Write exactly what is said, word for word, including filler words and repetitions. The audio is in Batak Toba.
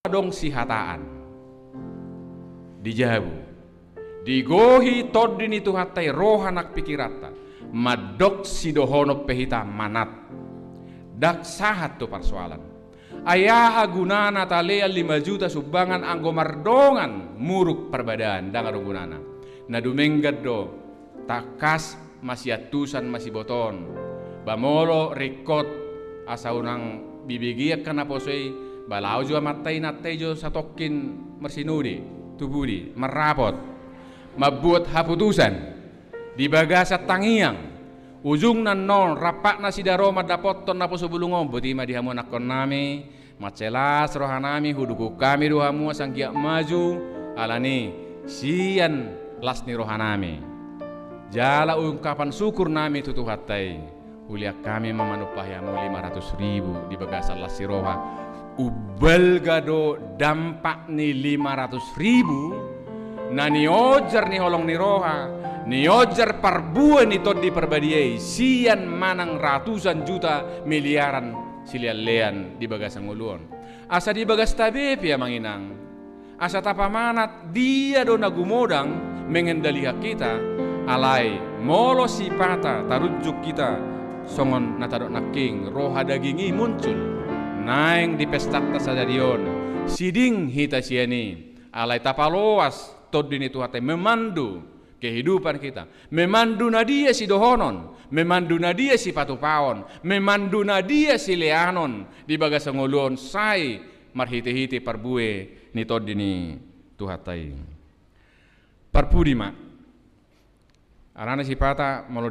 adong sihataan di jabu. Digohi Tondi ni Tuhanta i roha nang pikiranta, mandok sidohonon pe hita manat. Ndang sahat tu parsoalan. Ai aha gunana talean lima juta sumbangan anggo mardongan muruk parbadaan, ndang adong gunana. Na dumenggan do, tangkas masiantusan masibotoon. Ba molo ringkot asa unang bibegean angka naposo i, ba laho jo amanta inanta i jo satongkin marsinodi, tu pudi, marrapot, mambuat haputusan di bagasan tangiang. Ujungna annon rampakna sida ro mandapothon naposo bulung on, boti ma di hamu anakkonnami, mansai las rohanami, hudukun hami do hamu asa anggiat maju, alani sian las ni rohanami. Jala ungkapan sukurnami tu Tuhanta i, hulean hami ma manumpahi hamu lima ratus ribu di bagasan las ni roha. Umbalga do dampak ni lima ratus ribu na niojar ni holong ni roha, niojar parbue ni Tondi Parbadia i sian manang ratusan juta miliaran sileanlean di bagasan ngolu on. Asa di bagasta be pe, amang inang, asa tapamanat dia do na gumodang mengendalikan hita, alai molo sipata tarunjuk hita songon na tadok nangkin, roha daging i muncul, naeng di pestanta sadari on, siding hita sian i, alai tapaloas Tondi ni Tuhanta i memandu kehidupan hita, memandu na dia sidohonon, memandu na dia sipatupaon, memandu na dia sileanon di bagasan ngolu on sai marhitehite parbue ni Tondi ni Tuhanta i. Parpudi ma. Alana sipata molo